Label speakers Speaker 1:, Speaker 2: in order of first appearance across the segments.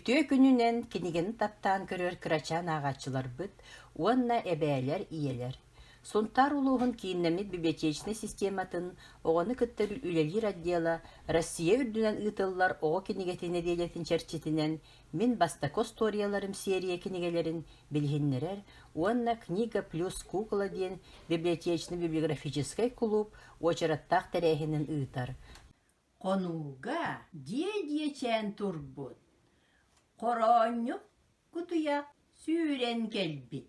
Speaker 1: Үтүө күнүнэн кинигэни таптаан көрөр кырачаан ааҕааччыларбыт уонна эбээлэр, ийэлэр! Сунтаар улууһун кииннэммит библиотечнай систематын оҕону кытта үлэлиир отдела Россия үрдүнэн ыытыллар оҕо кинигэтин нэдиэлэтин чэрчитинэн Мин бастакы остуоруйаларым серия кинигэлэрин билиһиннэрэр уонна «Книга плюс кукла» диэн библиотечно-библиографическай кулууп уочараттаах тэрээһинин ыытар. Хонууга дьиэ-дьиэчээн турбут, хороонньук кутуйах сүүрэн кэлбит.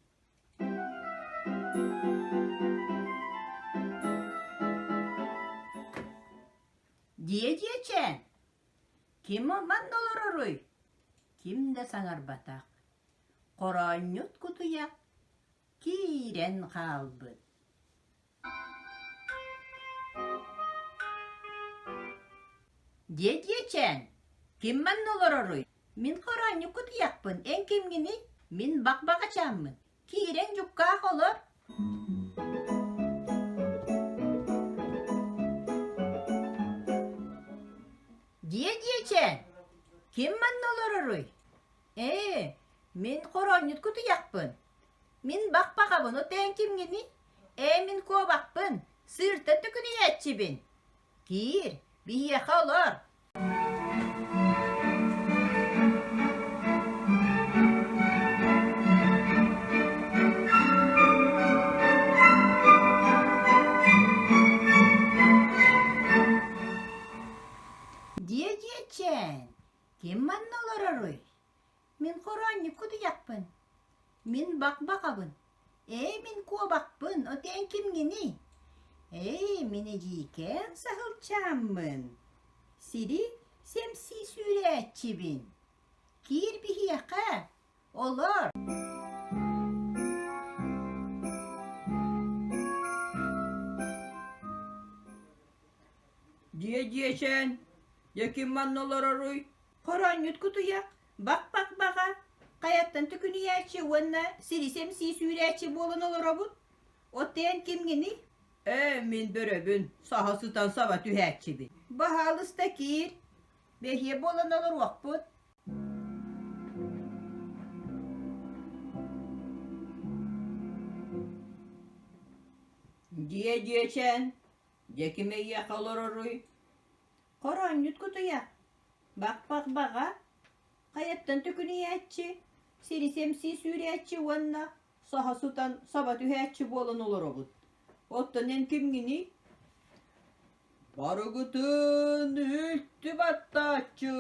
Speaker 1: Дьиэ-дьиэчээн, ким манна олороруй? Ким да саҥарбатах. Хороонньут кутуйах киирэн хаалбыт. Диэ-диэчээн, ким манна олороруй? Мин хороонньукку тыйахпын, эн кимҥиний? Мин бак-баҕачааммын. Киирэн дьуккаах олор. Диэ-диэчээн, ким манна олороруй? Ээ, мин хороонньутку тыйахпын. Мин бах-баҕабын, оттон кимҥиний? Ээ, мин куобахпын, сыыртан төкүнүйээччибин. Киир, биһиэхэ олор. Диэ-диэчээн, ким манна олороруй? Мин хороонньукку утуйахпын. Мин бак-бакабын. Ээ, мин куобахпын, оттон кимҥиний? Ээ, мин эдьиийкээн саһылчааммын. Сири сэмсии сүүрээччибин. Киир биһиэхэ, олор.
Speaker 2: Дьиэ-дьиэчээн, дьэ ким манна олороруй?
Speaker 1: Хороонньут кутуйах, бах-бах баҕа, хайаттан төкүнүйээччи уонна сири сэмсии сүүрээччи буолан олоробут. Оттон кимҥиний?
Speaker 2: Ээ, мин бөрөбүн, саһа сытан саба түһээччибин.
Speaker 1: Баһаалыста киир, бэһиэ буолан олоруохпут.
Speaker 2: Дьиэ-дьиэчээн, дьэ ким эйиэхэ олороруй?
Speaker 1: Хороонньут кутуйах, Бах-бах баҕа, хайаттан төкүнүйээччи, сири сэмсии сүүрээччи уонна саһа сытан саба түһээччи буолан олоробут.
Speaker 2: Оттон эн кимҥиний? Барыгытын үлтү баттааччы!